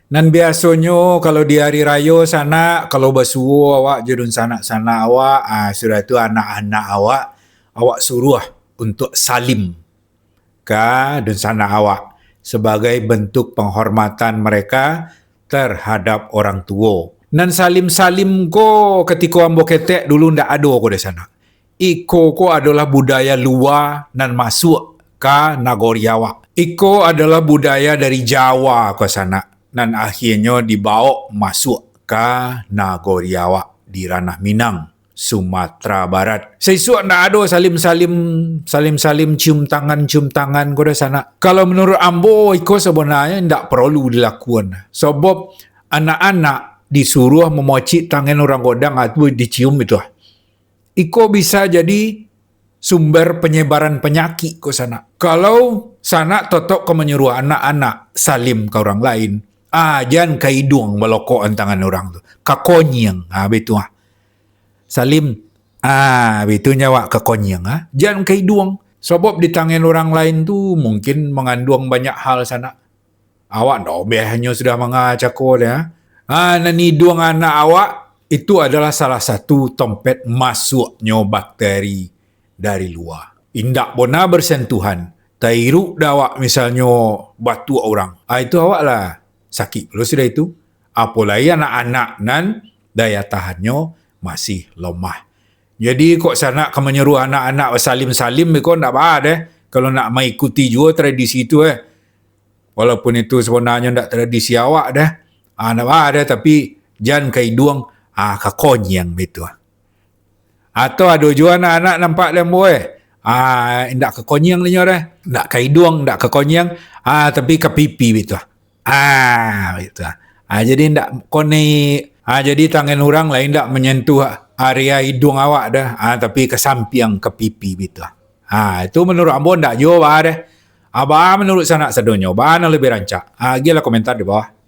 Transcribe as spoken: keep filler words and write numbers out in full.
Nan biasonyo, kalau di hari rayo, sanak, kalau basuo awak jo dunsanak-sanak awak, ah, sudah tu anak-anak awak, awak suruah untuak salim ka dunsanak awak, sabagai bantuak panghormatan mareka tarhadap urang tuo. Nan salim-salim ko, katiko ambo ketek dulu, ndak ado ko dek sanak. Iko ko adolah budaya lua nan masuak ka nagori awak. Iko adolah budaya dari Jawa ko sanak, nan akhianyo dibaok masuak ka nagori awak di ranah Minang, Sumatera Barat. Saisuak ndak ado salim-salim, salim-salim, cium tangan, cium tangan ko doh sanak. Kalau manuruik ambo, iko sabananyo ndak paralu dilakuan. Sabab anak-anak disuruah mamocik tangan urang godang, ah, tu dicium itu, ah. Iko bisa jadi sumber panyebaran panyakik ko sanak. Kalau sanak totok ka manyuruah anak-anak salim ka urang lain, ah, jan ka iduang balokok tangan urang tu. Ka konyang, ah, bitu, ah. Salim, ah, bitu nyo awak ka konyang, ah. Jan ka iduang. Sabab di tangan urang lain tu mungkin manganduang banyak hal sanak. Awak ndak obehnyo sudah manga cako deh, ah. Ah, nan iduang anak awak, itu adalah salah satu tompet masuaknyo bakteri dari lua. Indak bona bersentuhan, tairuk dek awak misalnyo batuak urang. Ah, itu awak lah sakik pulo sudah itu. Apo lai anak-anak nan daya tahannyo masih lomah. Jadi, kok sanak ka manyuruah anak-anak basalim-salim beko, ndak baa deh. Kalau nak maikuti juo tradisi tu, eh. Walaupun itu sabananyo ndak tradisi awak deh. Ah, ndak baa deh, tapi jan ka iduang, ah, ka konyang bitu. Atau ado juo anak-anak nampak dek ambo, eh. Ah, indak ka konyang inyo deh. Ndak ka iduang, ndak ka konyang, ah, tapi ka pipi bitu. Ah, bitu. Ah, jadi ndak konek. Ah, jadi tangan urang lah indak manyentuh area iduang awak deh. Ah, tapi ka sampiang, ka pipi bitu. Ah, itu manuruik ambo ndak juo baa deh. Ah, baa manuruik sanak sadonyo, baa nan labiah rancak? Ah, agiahlah komentar di bawah.